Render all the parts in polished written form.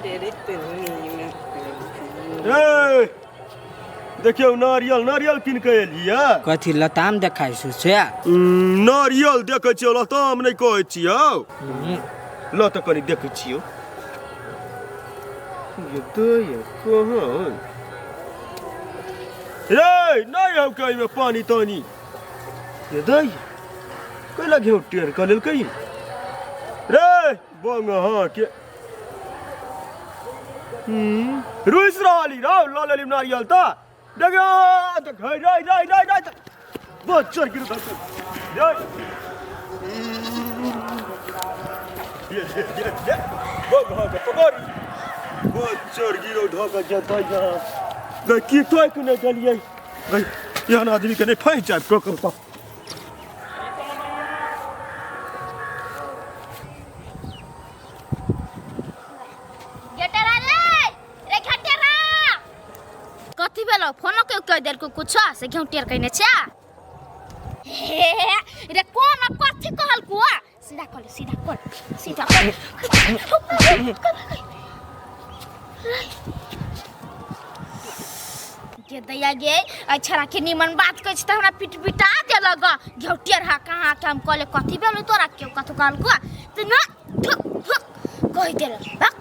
ए देखियौ नारियल नारियल कीन के एलियै। कथी लताम देखाइ छौ से? नारियल देखै छियौ, लताम नहि कहै छियौ। ल तऽ कनि देखै छियौ। ये दैया कहाँ रे? नहि हौ के एहिमे पानि तानि। ये दैया कैला घेउ टेढ़ कऽ लेलकै रे बंग? हाँ के रुसि रहली रौ। लऽ लेली नारियल तऽ देखियौ देख रे रे रे रे बच्चर गिर रे ये ये ये ये बंग हाँ के पकड़ी बच्चर गिरो ढक जतै यहाँ गई की टोक नहि गेलियै गई। एहन आदमी के नहि फँसि जायब ककर तऽ। गेटरा रे रे घटेरा, कथी भेलो? फोनो के कह देलको कुछ से घेउ टेर कइने छे। हे रे, कोन कथी कहल कुआ? सीधा कर, सीधा कर, सीधा कर। गे दैया गे, अच्छा के निमन बात कहै छी तऽ हमरा पिट पिटा देलक। घेउ टेर हा कहाँ के? हम कहले कथी भेलो तोरा? केओ कथू कहल कुआ तऽ ना धुक धुक कहि देलक। भक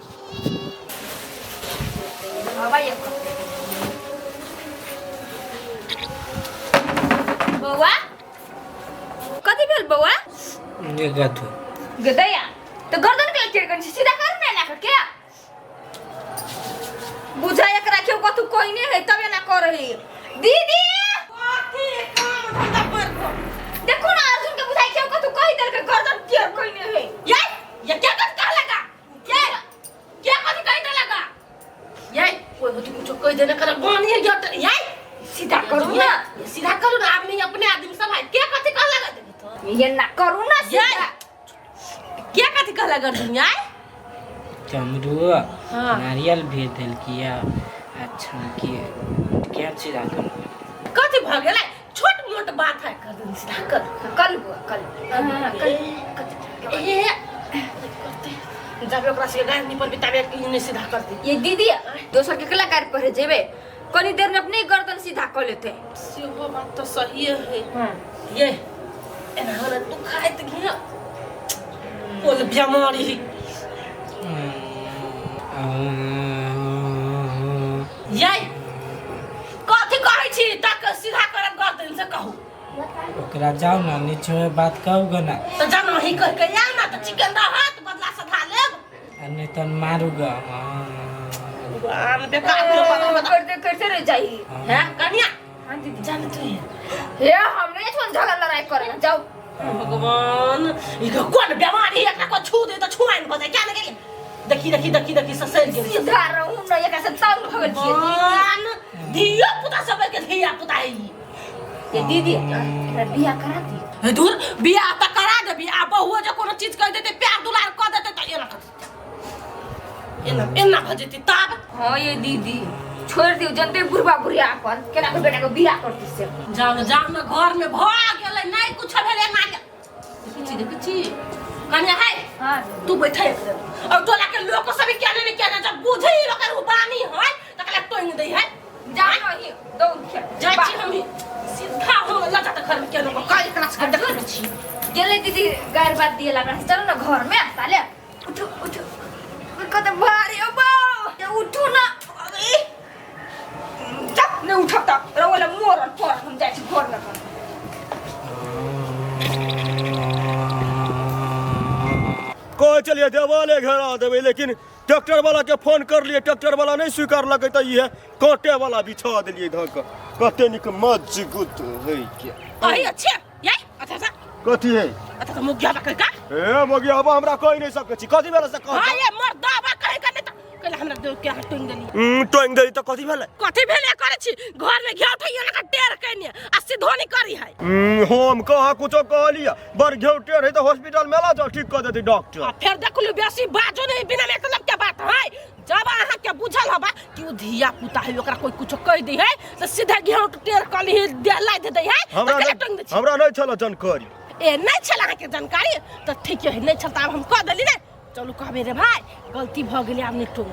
बौआ, कथी भेल बौआ? ये कथू गदैया तो गर्दन के टेढ़ कन सीधा कर ना ना के बुझा एकरा केओ कथू कोइने है तबे ना कर रही। दीदी कथी काम धंधा पर को देखो ना, अर्जुन के बुझाई केओ कथू कहि देलकै, गर्दन टेढ़ कइने है। ये ये क्या कथी कह लगा? ये क्या कथी कहि दे लगा? ये कोई होती कुछ कहि देने कर बानी है ये सीधा करू ना। ये सीधा करू ना। आदमी अपने आदमी सब है। क्या कथी कह लगा देखी तो? ये ना करू ना। ये सीधा क्या कथी कह लगा दुनिया? चमरू। हाँ। नारियल भेज देलकिया। अच्छा के क्या सीधा कर? कथी भ गेलै? छोट मोट बात है, कर दे सीधा कर। कल बुआ कल, हाँ, कल। ए करते जब ओकरा से गाय निपल बिताबे कि नहीं सीधा करते। ये दीदी, दोसर के कलाकार पर जेबे, कनी देर में अपने ही गर्दन सीधा कर लेते। सेहो बात तो सही है। ये एना होला दुखाइत घिया बोल बीमारी। ये कथी कहै छी तक सीधा करब गर्दन से कहू। ओकरा जाओ ना नीचे में बात कहू गो ना। तऽ जानो ही कह के आउ ना तऽ चिकन रहत, बदला सधा लेब। आ नहीं तो मारू ग। भगवान बेकार के पता बता। करते करते रह जाई हैं कन्या? हाँ दीदी। जान तू हे, हमने छोन झगड़ा लड़ाई करे जाओ। भगवान, ई के कोन बीमारी है? एकरा को छू दे तऽ छुआइन भऽ जाय। क्या ने गेलियै? देखी देखी देखी देखी, ससरि गेल। सीधा रहू ना, एकरा से तंग भऽ गेल छियै। भगवान, धियो पुता सब के धिया पुता है ई। ये दीदी, एकरा बियाह करा दी। हे दूर, बियाह तऽ करा देबी आ बहुओ जे कोनो चीज कहि देतै, प्यार दुलार कऽ देतै तऽ एना कर देतै। एना एना भऽ जेतै तब। हाँ ये दीदी, छोड़ दियो। जनते बुढ़वा बुढ़िया अपन केना के बेटा के बियाह करती से। जान जान घर में भऽ गेलै, नहि कुछ भेलै ना के। देखै छी, देखै छी कन्या है। हाँ। तू बैठे एक दिन और टोला के लोग सब क्या ने क्या ने जब बुझे ही ओकर उ बानी है त कला टोंग दै है। जा नहीं दौड़ खेल। जाइ छी हम ही सीधा, हम ल जात घर में केनो का एकरा से देखै छी। गेलै दीदी गार बात दिए लागल। चलो ना घर में साले। उठो उठो, कत भारी ओ बा, ये उठो ना। अरे जा, नहीं उठब त रवला मोरल पर हम जाइ छी घर में। कहै छलियै देवाले घेरा देबै, लेकिन ट्रैक्टर वाला के फोन कर लिए, ट्रैक्टर वाला नहीं स्वीकारलकै तऽ इहे कांटे वाला बिछा देलियै धऽ कऽ। कते नीक मजगूत होइ के। अही अच्छे ये अच्छा अच्छा। कथी है? अच्छा तो मुखिया बा का। ए मोगियाबा, हमरा कहि नहीं सकै छी। कथी भेलै से कह। हां ये मर्दाबा कहे का नहीं त कहले हमरा दो के हाथ टोंग देली। टोंग देली तऽ कथी भेलै? कथी भेलै करै छी? घर में घेउ ठैयो ना टेर कइने आ सिधोनी करी है। हम कहाँ कुछो कहलियै? बड़ घेउ टेढ़ है तऽ हॉस्पिटल में ला जाओ, ठीक कऽ देतै डॉक्टर। आ फेर देखलू बेसी बाजो नहीं बिना मतलब के बात है। जब अहाँ के बुझल हबा कि उ धिया पुता है, ओकरा कोई कुछो कह दी है त सीधा घेउ टेर कली दे ला दे है। हमरा त नहीं टंग दे छी। हमरा नहीं छल जानकारी। ए नहीं छल अहाँ के जानकारी त ठीक है, नहीं छल त आब हम कह देली ने। चलू कहबे रे भाई गलती भ गेलै आब नहि टोंग।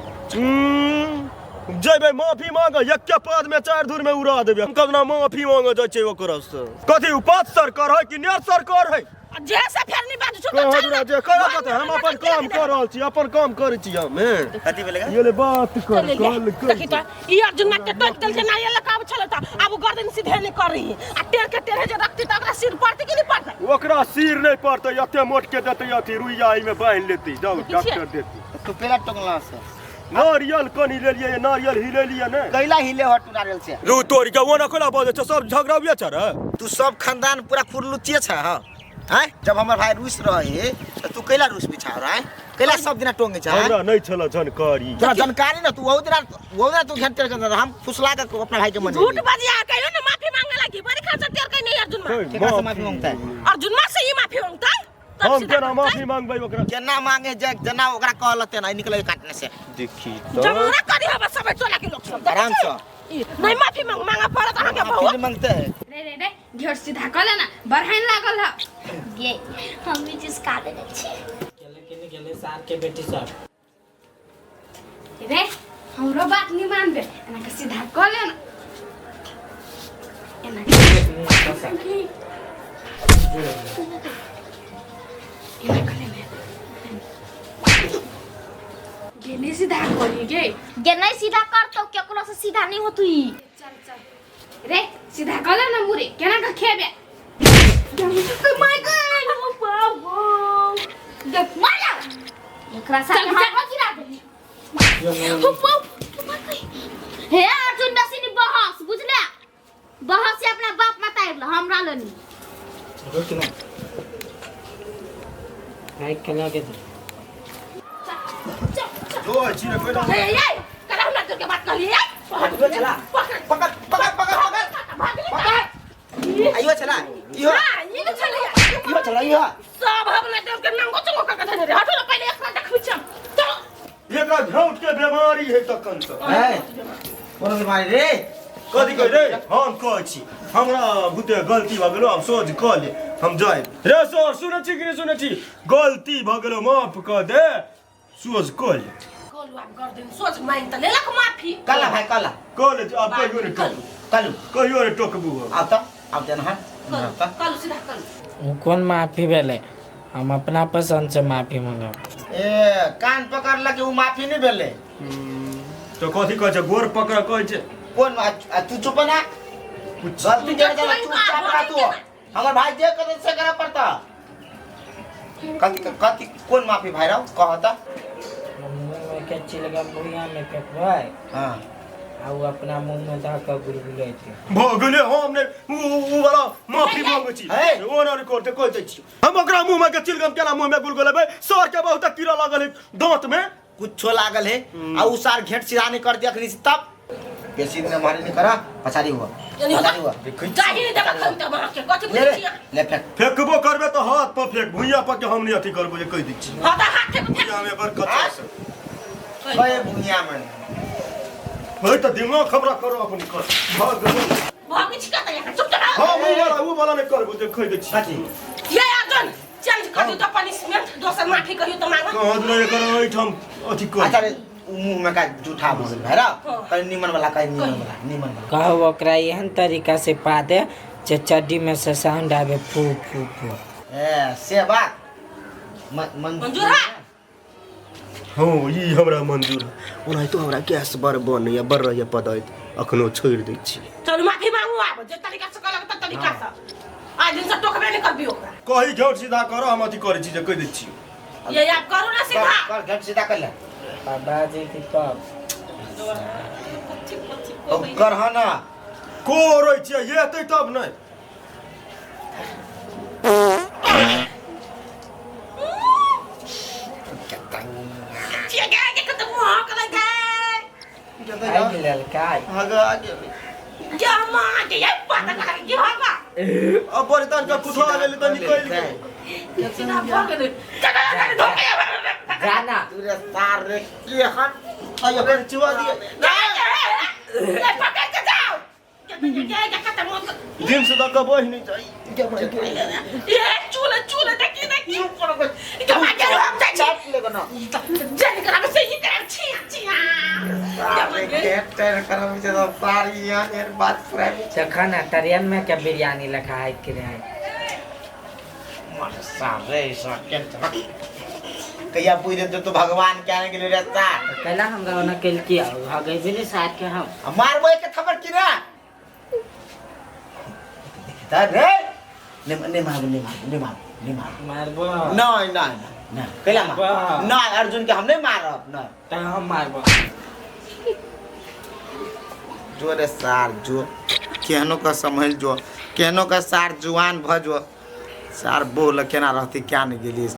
जेबै माफी मांग एके पद में चार धूर में उड़ा देबै हम। कतना माफी मांग जाइ छै ओकरा से? कथी उ पाँच सरकार है कि नेर सरकार है? आ जे से फेर नहीं बाजू छौ कहाँ दूरा जे करऽ पड़तै। हम अपन काम कऽ रहल छी, अपन काम करै छी हम। हे कथी भेलै? ये ले बात कर कल कर। देखी तो ई अर्जुन के टोक देल के नारियल लगा छल त आब उ गर्दन सीधे नहीं कर रही आ टेर के टेढ़े जे रखती त ओकरा सिर पड़तै कि नहीं पड़तै? ओकरा सिर नहीं पड़तै, एते मोट के देतै अथी रुइया एहिमे बान्हि लेतै। जाउ देखै छियै? डॉक्टर देतै। तू पेला टंगला से नारियल कनी लेलियै, नारियल हिलेलियै ने। कैला हिले हो तू नारियल से? रू तोड़ के ओना कोना बजै छै? सब झगड़ाबिये छ रे। तू सब खानदान पूरा खुरलुचिए छ। हां हैं, जब हमर भाई रूस रहे त तू कैला रूस बिछा रहा है? कैला सब दिना टोंगे छ? हमरा नहीं छल जानकारी। तोरा जानकारी ना, तू वही दिना तू घंटे के अंदर हम फुसला के अपना भाई के मन झूठ बजिया कहियो ना माफी मांगे लगी बड़ी खासा टेर के नहीं अर्जुन मां। केकरा से माफी मांगता है? अर्जुन मां से ही माफी मांगता है। तब हम सीधा केना मांगता है। माफी मांगबै ओकरा? केना मांगे जे जना ओकरा कहलते ना निकले काटने से। देखी त जमाना करी हवा सब टोला के लोग सब आराम से। ई, नहीं माफी मांग मांगा पड़त अहाँ के माफी बहुत नहीं मांगते है। रे रे रे घेर सीधा कऽ ले ना, बढ़ाइन लागल ह। गे हम भी चीज का देने छी। गेले कि नहीं गेले सार के बेटी सब? रे हमरो बात नहीं मानबे, एना के सीधा कऽ ले ना, एना के एना कऽ ले ना। गे नहीं सीधा करी गे। गे नहीं सीधा कर तो केकरो से सीधा नहीं होतु ई। चल चल रे सीधा कऽ ले ना मुरे, केना के खेबे? My God, ओ बाबू देख मारा एकरा साथ चल, हम चल। गिरा दे। ओ बाबू हे अर्जुन बेसी नहीं बहस बुझले, बहस से अपना बाप मत आइल हमरा लनी। रुक ना भाई कला के दे। जो छी रे कोइला। हे ये करा हमरा के बात कहली ये पकड़ चला पकड़ पकड़ पकड़ पकड़ पकड़ भागली पकड़ आइयो चला इहो। हां ई न छले इहो चला इहो। सब हमरा देव के नंगो चंगो कर के धने रे हटो ना पहिले एकरा देखबै छी हम। चलो। एकरा झौट के बीमारी है तखन से। हैं कोनो बीमारी रे? कथी कहै रे? हम कहै छी हमरा बुते गलती भऽ गेलो, हम सोझ कऽ ले हम जाय रे। सर सुनै छी कि नहि सुनै छी? गलती भऽ गेलो माफ कऽ दे, सोझ कऽ ले। गोलू आब गर्दन सोच मांग त लेलक माफी। कला भाई कला कऽ ले आब कहियो नहि टोकबू। कलू कहियो नहि टोकबू हम। आब त आब देना है कलू कलू सीधा कलू। उ कोन माफी भेलै? हम अपना पसंद से माफी मांगब। ए कान पकड़लक उ माफी नहीं भेलै। तो कथी कहै छै? गोर पकड़ कहै छै। कोन तू चुप ना, गलती के जना चुपचाप रह तू। हमर भाई जे करे से करे पड़ता। कथी कथी कोन माफी भाई राव कहता? मुंह में के चिलगम भुइयां में फेंकबै हां आ उ अपना मुंह में धऽ के गुलगुलै छै। भऽ गेलै। हम नहि उ वाला माफी मांगै छी। ओ ना रिकॉर्ड कहि दै छी हम ओकरा मुंह में के चिलगम केना मुंह में गुलगुलेबै? सर के बहुत कीड़ा लागल है दांत में। कुछो लागल है आ उ सार घेट सीधा नहीं कर दिया अखनी से तब बेसी दिन मारी नहीं करा पछाड़ी हुआ पछाड़ी हुआ। जाही नहीं देबा खन त वहां के कथी ले बुझै रे छी? ले फेंक। फेंकबो करबे तो हाथ पर फेंक, भुइया पर के हम नहीं अथी करबो जे कहि दै छी। हां त हाथ के फेंक। भुइया में बड़ कचरा से कए भुइया में भाई त दिमाग हमरा करो अपन कर भाग गेलो। भागी छी कत यहाँ चुप चुप। हां उ वाला नहीं करबो जे कहि दै छी। कथी? ये अर्जुन चेंज कर दियो त पनिशमेंट, दोसर माफी कहियो त मांगो। कहाँ दुरा एकर एहिठाम अथी कर। अच्छा रे उ मुंह में का जूठा भऽ गेल भाई राव। कहीं निमन वाला कहीं निमन वाला निमन वाला कहू ओकरा एहन तरीका से पा दे जे चड्डी में से साउंड आवे फू फू फू। ए से बात मंजूर है? हाँ ई हमरा मंजूर है। ओनाहितो हमरा गैस बड़ बनैया बड़ रहैया पदैत अखनो छोड़ि दै छी। चलू माफी मांगू आब जे तरीका से कहलक त तरीका से आज दिन से टोकबे नहीं करबी ओकरा। कही झोट सीधा करो हम अथी करै छी जे कहि दै छी। ये आप करू ना सीधा। कर घेट सीधा कर ले। बाबाजी की तब ओ कर ह ना करै छियै एतै तब नहि। छियै गे के कत मुंह कलै गे। आइ गेल काय हगा गेलै। क्या मां के ये पता लगा के हगा। अब बड़ी तन के कुठा गेलै त निकलि गेल। सीधा भऽ गेलै। चल चल ढोके जाना तू रे सार रे के हन अयो कर चुआ दिए। ले पकड़ के जाओ। दिन से दक्का बहि नहीं जाई। ए चूल चूल देखी देखी के मार के हम जाइ छी। चाट लेगो ना। जन करब से ही करब छी छी। सारे के टेर करब छै तो सारी यहाँ के बात पूरा जखन ट्रेन में के बिरयानी लखा है के रहे। मर सारे सके कहिया पूछ देते तो भगवान के आने के लिए रास्ता। कैला हमरा ओना केल की भगै भी नहीं साथ के हम। मारबो के थप्पड़ की ना देखता रे ने ने मार ने मार ने मार ने मार मारबो नहीं नहीं नहीं कैला मार नहीं अर्जुन के हम नहीं मारब नहीं त हम मारबो। जो रे सार जो केहनो का समझ जो केहनो का सार जुआन भ जो सार बोल केना रहती क्या नहीं गेली।